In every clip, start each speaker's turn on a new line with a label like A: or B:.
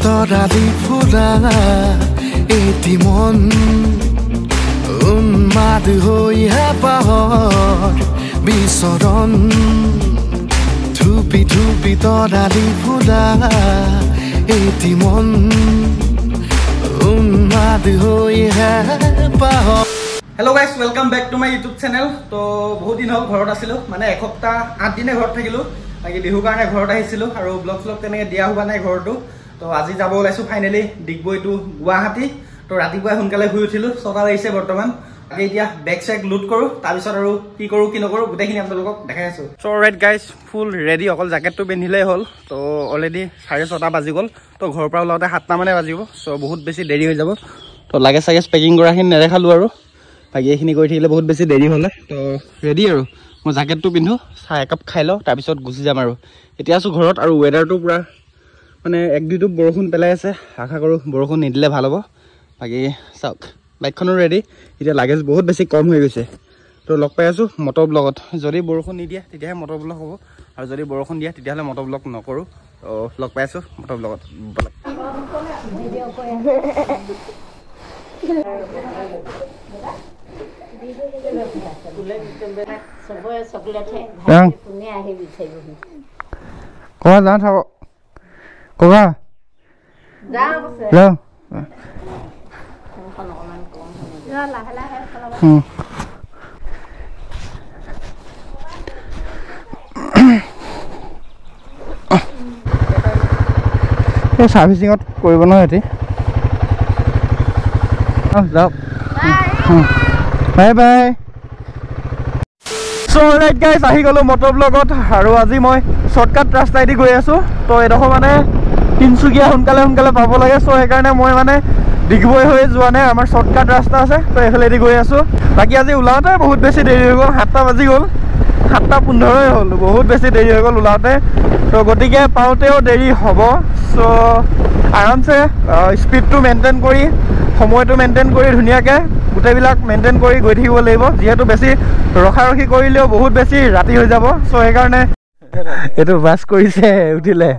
A: তৰালি ফুলা এটি মন উন্মাদ হৈ হেঁপাহৰ বিচৰণ ধুপি ধুপি তৰালি ফুলা এটি মন উন্মাদ হৈ হেঁপাহৰ।
B: Hello guys, welcome back to my YouTube channel. তো বহুত দিন হ'ল ঘৰত আছিলোঁ, মানে এসপ্তাহ 8 দিনে ঘৰত থাকিলোঁ। বাকী বিহুৰ কাৰণে ঘৰত আহিছিলোঁ আৰু ব্লগ শ্লগ তেনেকৈ দিয়া হোৱা নাই ঘৰতো। তো আজি যাব ওলাইছোঁ ফাইনেলি ডিগবৈ টু গুৱাহাটী। তো ৰাতিপুৱাই সোনকালে শুই উঠিলোঁ, 6টা বাজিছে বৰ্তমান। বাকী এতিয়া বেগ চেগ লোড কৰোঁ, তাৰপিছত আৰু কি কৰোঁ কি নকৰোঁ গোটেইখিনি আপোনালোকক দেখাই আছোঁ। So right guys, full ready, অকল জেকেটটো পিন্ধিলেই হ'ল। তো অলৰেডি 6:30 বাজি গ'ল। তো ঘৰৰ পৰা ওলাওঁতে 7টা মানে বাজিব, চ' বহুত বেছি দেৰি হৈ যাব। তো লাগে চাগে পেকিং কৰাখিনি নেদেখালোঁ আৰু বাকী এইখিনি কৰি থাকিলে বহুত বেছি দেৰি হ'লে। তো ৰেডি আৰু মই জেকেটটো পিন্ধো, চাহ একাপ খাই লওঁ, তাৰপিছত গুচি যাম আৰু। এতিয়া আছোঁ ঘৰত আৰু ৱেডাৰটো পূৰা মানে এক দুই টোপ বৰষুণ পেলাই আছে। আশা কৰোঁ বৰষুণ নিদিলে ভাল হ'ব। বাকী চাওক, বাইকখনো ৰেডি। এতিয়া লাগেজ বহুত বেছি কম হৈ গৈছে। তো লগ পাই আছোঁ মটৰ ব্লগত। যদি বৰষুণ নিদিয়ে তেতিয়াহে মটৰ ব্লগ হ'ব, আৰু যদি বৰষুণ দিয়ে তেতিয়াহ'লে মটৰ ব্লগ নকৰোঁ। তো লগ পাই আছোঁ মটৰ ব্লগত। বলক। ককা যাওঁ থাকক, ককা যাওঁ। এই চাৰ্ভিচিঙত কৰিব নহয় সিহঁতি। যাওক, bye bye. So right guys, আহি গ'লোঁ মটৰ ব্লগত। আৰু আজি মই শ্বৰ্টকাট ৰাস্তাইদি গৈ আছোঁ। তো এইডোখৰ মানে তিনিচুকীয়া সোনকালে সোনকালে পাব লাগে, চ' সেইকাৰণে মই মানে ডিগবৈ হৈ যোৱা নাই, আমাৰ শ্বৰ্টকাট ৰাস্তা আছে, তো এইফালেদি গৈ আছোঁ। বাকী আজি ওলাওঁতে বহুত বেছি দেৰি হৈ গ'ল, 7টা বাজি গ'ল, 7:15 হ'ল, বহুত বেছি দেৰি হৈ গ'ল ওলাওঁতে। তো গতিকে পাওঁতেও দেৰি হ'ব। চ' আৰামছে স্পীডটো মেইনটেইন কৰি, সময়টো মেইনটেইন কৰি, ধুনীয়াকৈ গোটেইবিলাক মেইনটেইন কৰি গৈ থাকিব লাগিব। যিহেতু বেছি ৰখাৰখি কৰিলেও বহুত বেছি ৰাতি হৈ যাব, চ' সেইকাৰণে এইটো বাছ কৰিছে উঠিলে।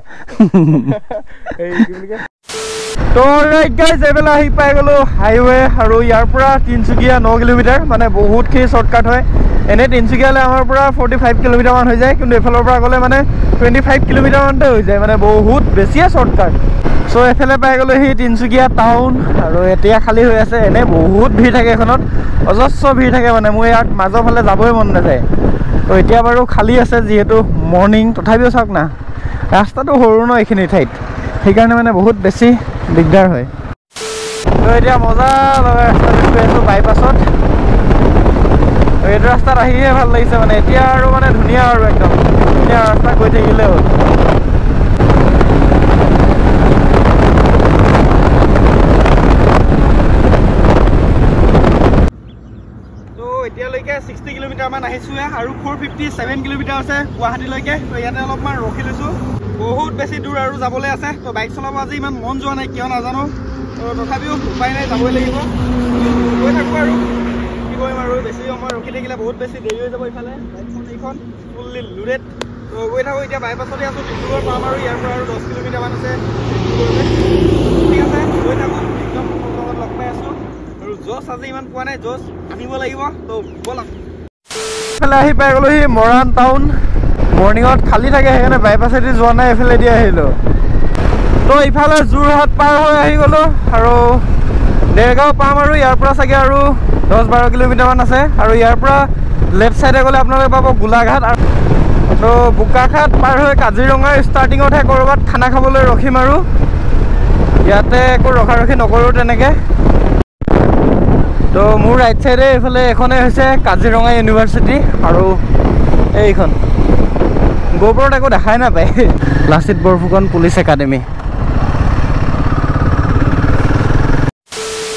B: তো ৰাইট গাইজ, এইফালে আহি পাই গ'লোঁ হাইৱে। আৰু ইয়াৰ পৰা তিনিচুকীয়া 9 কিলোমিটাৰ, মানে বহুতখিনি শ্বৰ্টকাট হয়। এনেই তিনিচুকীয়ালৈ আমাৰ পৰা 45 কিলোমিটাৰমান হৈ যায়, কিন্তু এইফালৰ পৰা গ'লে মানে 25 কিলোমিটাৰমানতে হৈ যায়, মানে বহুত বেছিয়ে শ্বৰ্টকাট। চ' এইফালে পাই গ'লোঁ সি তিনিচুকীয়া টাউন। আৰু এতিয়া খালী হৈ আছে, এনেই বহুত ভিৰ থাকে এইখনত, অজস্ৰ ভিৰ থাকে, মানে মোৰ ইয়াত মাজৰ ফালে যাবই মন নাযায়। তো এতিয়া বাৰু খালী আছে যিহেতু মৰ্ণিং, তথাপিও চাওক না ৰাস্তাটো সৰু ন এইখিনি ঠাইত, সেইকাৰণে মানে বহুত বেছি দিগদাৰ হয়। তো এতিয়া মজা লগা ৰাস্তাটোত গৈ আছোঁ বাইপাছত। এইটো ৰাস্তাত আহিয়ে ভাল লাগিছে, মানে এতিয়া আৰু মানে ধুনীয়া আৰু একদম ধুনীয়া ৰাস্তা গৈ থাকিলে হ'ল। তো এতিয়ালৈকে 60 কিলোমিটাৰমান আহিছোঁহে আৰু 457 কিলোমিটাৰ আছে গুৱাহাটীলৈকে। তো ইয়াতে অলপমান ৰখি লৈছোঁ, বহুত বেছি দূৰ আৰু যাবলৈ আছে। তো বাইক চলাব আজি ইমান মন যোৱা নাই, কিয় নাজানো। তো তথাপিও উপায় নাই, যাবই লাগিব, গৈ থাকোঁ আৰু কি কৰিম আৰু। বেছি সময় ৰখি থাকিলে বহুত বেছি দেৰি হৈ যাব। ইফালে বাইকখন এইখন ফুল্লি লোডেড। তো গৈ থাকোঁ, এতিয়া বাইপাছতে আছোঁ, ডিব্ৰুগড় পাম আৰু ইয়াৰ পৰা আৰু 10 কিলোমিটাৰমান আছে ডিব্ৰুগড়লৈ। ঠিক আছে, গৈ থাকোঁ, একদম লগত লগ পাই আছোঁ। আৰু জছ আজি ইমান পোৱা নাই, জছ আনিব লাগিব। তো ব'লক। এইফালে আহি পাই গ'লোহি মৰাণ টাউন। মৰ্ণিঙত খালী থাকে, সেইকাৰণে বাইপাছেদি যোৱা নাই, এইফালেদি আহিলোঁ। তো ইফালে যোৰহাট পাৰ হৈ আহি গ'লোঁ আৰু দেৰগাঁও পাম আৰু ইয়াৰ পৰা চাগে আৰু 10-12 কিলোমিটাৰমান আছে। আৰু ইয়াৰ পৰা লেফ্ট ছাইডে গ'লে আপোনালোকে পাব গোলাঘাট। আৰু তো বোকাখাট পাৰ হৈ কাজিৰঙাৰ ষ্টাৰ্টিঙতহে ক'ৰবাত খানা খাবলৈ ৰখিম আৰু ইয়াতে একো ৰখাৰখি নকৰোঁ তেনেকৈ। তো মোৰ ৰাইট ছাইডে এইফালে এইখনেই হৈছে কাজিৰঙা ইউনিভাৰ্চিটি। আৰু এইখন গোপুৰত একো দেখাই নাপায়, Lachit Borphukan police academy.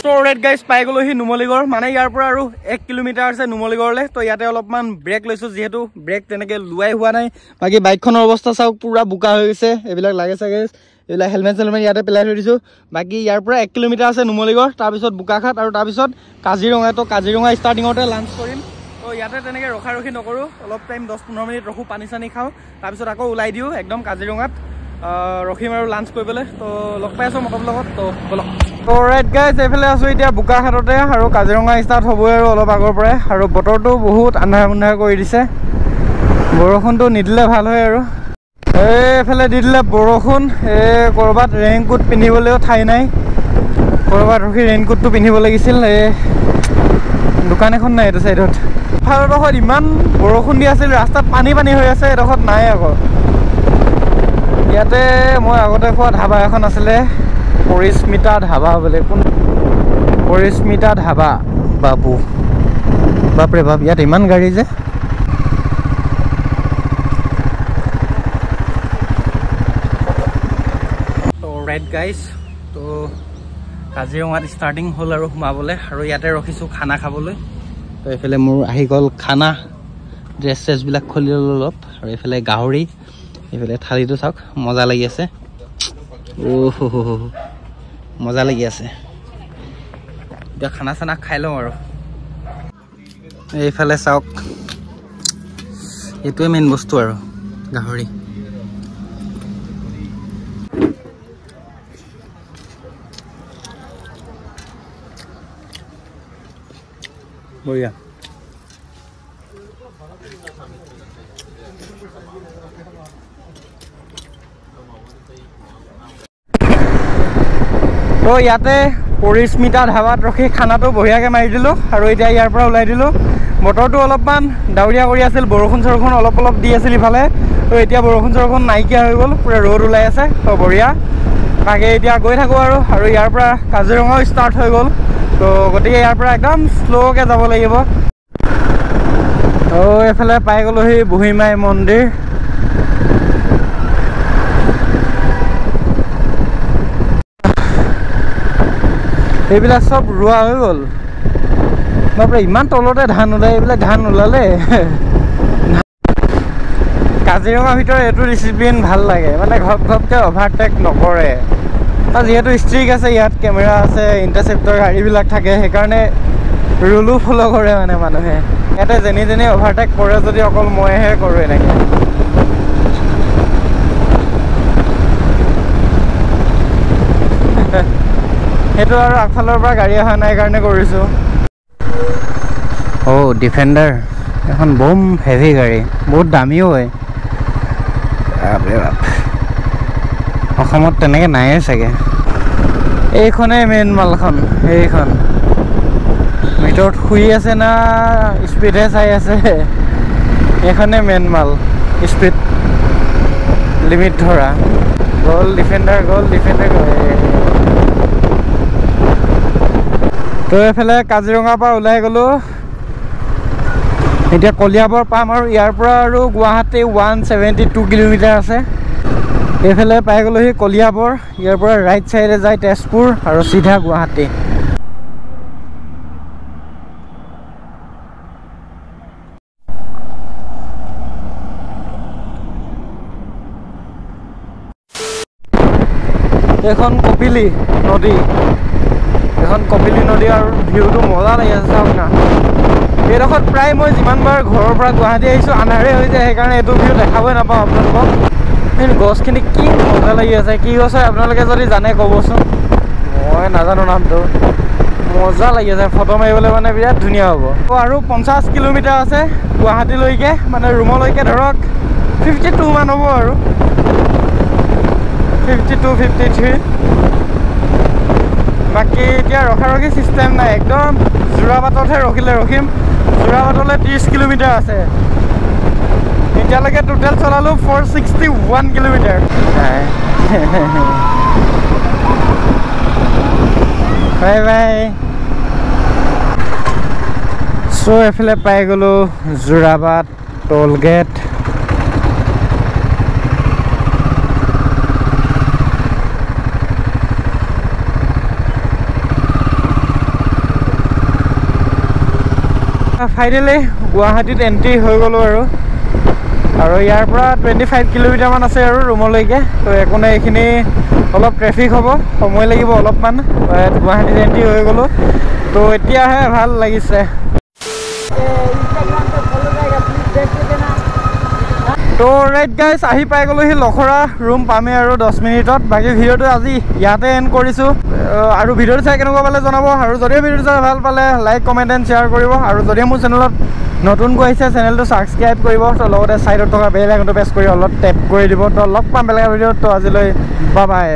B: So right guys, পাই গ'লোহি নুমলীগড়। মানে ইয়াৰ পৰা আৰু 1 কিলোমিটাৰ আছে নুমলীগড়লৈ। তো ইয়াতে অলপমান ব্ৰেক লৈছোঁ, যিহেতু ব্ৰেক তেনেকৈ লোৱাই হোৱা নাই। বাকী বাইকখনৰ অৱস্থা চাওক, পূৰা বোকা হৈ গৈছে, এইবিলাক লাগে চাগে, এইবিলাক হেলমেট চেলমেট ইয়াতে পেলাই থৈ দিছোঁ। বাকী ইয়াৰ পৰা 1 কিলোমিটাৰ আছে নুমলীগড়, তাৰপিছত বোকাখাট আৰু তাৰপিছত কাজিৰঙা। তো কাজিৰঙা ষ্টাৰ্টিঙতে লাঞ্চ কৰিম। তো ইয়াতে তেনেকৈ ৰখাৰখি নকৰোঁ, অলপ টাইম 10-15 মিনিট ৰখোঁ, পানী চানী খাওঁ, তাৰপিছত আকৌ ওলাই দিওঁ একদম কাজিৰঙাত। ৰখিম আৰু লাঞ্চ কৰিবলৈ। তো লগ পাই আছোঁ মটৰ লগত, তো ব'লক। তো ৰাইট গাইজ, এইফালে আছোঁ এতিয়া বোকাখাটতে আৰু কাজিৰঙা ষ্টাৰ্ট হ'বই আৰু অলপ আগৰ পৰাই। আৰু বতৰটো বহুত আন্ধাৰ মুন্ধাৰ কৰি দিছে, বৰষুণটো নিদিলে ভাল হয় আৰু। এইফালে দি দিলে বৰষুণ, এই ক'ৰবাত ৰেইনকোট পিন্ধিবলৈও ঠাই নাই, ক'ৰবাত ৰখি ৰেইনকোটটো পিন্ধিব লাগিছিল। এই দোকান এখন নাই এইটো চাইডত। ভাৰতবৰ্ষত ইমান বৰষুণ দি আছিল, ৰাস্তাত পানী পানী হৈ আছে, এডোখৰত নাই আকৌ। ইয়াতে মই আগতে খোৱা ধাবা এখন আছিলে, পৰিস্মিতা ধাবা বুলি। কোন পৰিস্মিতা ধাবা বাবু, বাপৰে বাপ, ইয়াত ইমান গাড়ী যে। তো ৰাইট গাইজ, তো কাজিৰঙাত ষ্টাৰ্টিং হ'ল আৰু সোমাবলৈ, আৰু ইয়াতে ৰখিছোঁ খানা খাবলৈ। তো এইফালে মোৰ আহি গ'ল খানা, ড্ৰেছ চেছবিলাক খুলি ল'লোঁ অলপ। আৰু এইফালে গাহৰি, এইফালে থালিটো চাওক, মজা লাগি আছে। অ' মজা লাগি আছে। এতিয়া খানা চানা খাই লওঁ আৰু। এইফালে চাওক, এইটোৱে মেইন বস্তু আৰু গাহৰি। বঢ়িয়া। তো ইয়াতে পৰিস্মিতা ধাবাত ৰখি খানাটো বঢ়িয়াকৈ মাৰি দিলোঁ আৰু এতিয়া ইয়াৰ পৰা ওলাই দিলোঁ। বতৰটো অলপমান ডাৱৰীয়া কৰি আছিল, বৰষুণ চৰষুণ অলপ অলপ দি আছিল ইফালে। তো এতিয়া বৰষুণ চৰষুণ নাইকিয়া হৈ গ'ল, পূৰা ৰ'দ ওলাই আছে, তো বঢ়িয়া। তাকে এতিয়া গৈ থাকোঁ আৰু। আৰু ইয়াৰ পৰা কাজিৰঙাও ষ্টাৰ্ট হৈ গ'ল, তো গতিকে ইয়াৰ পৰা একদম শ্ল'কৈ যাব লাগিব। তো এইফালে পাই গ'লোহি বুঢ়ীমাই মন্দিৰ। এইবিলাক চব ৰোৱা হৈ গ'ল। বাপৰে, ইমান তলতে ধান ওলায়, এইবিলাক ধান ওলালে। কাজিৰঙাৰ ভিতৰত এইটো ডিচিপ্লিন ভাল লাগে, মানে ঘপ ঘপকৈ অভাৰটেক নকৰে। আৰু যিহেতু ষ্ট্ৰিক আছে, ইয়াত কেমেৰা আছে, ইণ্টাৰচেপ্টৰ গাড়ীবিলাক থাকে, সেইকাৰণে ৰুলো ফ'ল' কৰে মানে মানুহে। ইয়াতে যেনি তেনি অভাৰটেক কৰে যদি অকল মইহে কৰোঁ এনেকৈ। সেইটো আৰু আগফালৰ পৰা গাড়ী অহা নাই কাৰণে কৰিছোঁ। অ' ডিফেণ্ডাৰ এখন বম হেভি গাড়ী, বহুত দামীও হয়। বাপৰে বাপ, অসমত তেনেকৈ নাইয়ে চাগে। এইখনেই মেইন মালখন, এইখন ভিতৰত শুই আছে না স্পীডহে চাই আছে। এইখনেই মেইন মাল, স্পীড লিমিট ধৰা। গ'ল ডিফেণ্ডাৰ, গ'ল ডিফেণ্ডাৰ। তো এইফালে কাজিৰঙাৰ পৰা ওলাই গ'লোঁ, এতিয়া কলিয়াবৰ পাম আৰু ইয়াৰ পৰা আৰু গুৱাহাটী 172 কিলোমিটাৰ আছে। এইফালে পাই গ'লোহি কলিয়াবৰ, ইয়াৰ পৰা ৰাইট চাইডে যায় তেজপুৰ আৰু চিধা গুৱাহাটী। এইখন কপিলী নদী, এখন কপিলী নদী আৰু ভিউটো মজা লাগি আছে চাওক না। এইডোখৰত প্ৰায় মই যিমানবাৰ ঘৰৰ পৰা গুৱাহাটী আহিছোঁ আন্ধাৰে হৈ যায়, সেইকাৰণে এইটো ভিউ দেখাবই নাপাওঁ আপোনালোকক। কিন্তু গছখিনি কি মজা লাগি আছে, কি গছ হয় আপোনালোকে যদি জানে ক'বচোন, মই নাজানো নামটো। মজা লাগি আছে, ফটো মাৰিবলৈ মানে বিৰাট ধুনীয়া হ'ব। আৰু 50 কিলোমিটাৰ আছে গুৱাহাটীলৈকে, মানে ৰুমলৈকে ধৰক 52 মান হ'ব আৰু, 52 53। বাকী এতিয়া ৰখাৰখি চিষ্টেম নাই, একদম যোৰাবাটতহে ৰখিলে ৰখিম। যোৰাবাটলৈ 30 কিলোমিটাৰ আছে। এতিয়ালৈকে টোটেল চলালোঁ 461 কিলোমিটাৰ। Bye bye. চ' এইফালে পাই গ'লোঁ যোৰাবাট টোল গেট। ফাইনেলি গুৱাহাটীত এণ্ট্ৰি হৈ গ'লোঁ আৰু। আৰু ইয়াৰ পৰা 25 কিলোমিটাৰমান আছে আৰু ৰুমলৈকে। তো একো নাই, এইখিনি অলপ ট্ৰেফিক হ'ব, সময় লাগিব অলপমান। গুৱাহাটীত এণ্ট্ৰি হৈ গ'লোঁ, তো এতিয়াহে ভাল লাগিছে। তো ৰাইট গাইজ, আহি পাই গ'লোহি লখৰা, ৰুম পামেই আৰু 10 মিনিটত। বাকী ভিডিঅ'টো আজি ইয়াতে এণ্ড কৰিছোঁ। আৰু ভিডিঅ'টো চাই কেনেকুৱা পালে জনাব, আৰু যদিও ভিডিঅ'টো চাই ভাল পালে লাইক, কমেণ্ট এণ্ড শ্বেয়াৰ কৰিব। আৰু যদিও মোৰ চেনেলত নতুনকৈ আহিছে, চেনেলটো ছাবস্ক্ৰাইব কৰিব। তো লগতে ছাইডত থকা বেল আইকনটো প্ৰেছ কৰি অলপ টেপ কৰি দিব। তো লগ পাম বেলেগ ভিডিঅ'ত। তো আজিলৈ বাই বাই।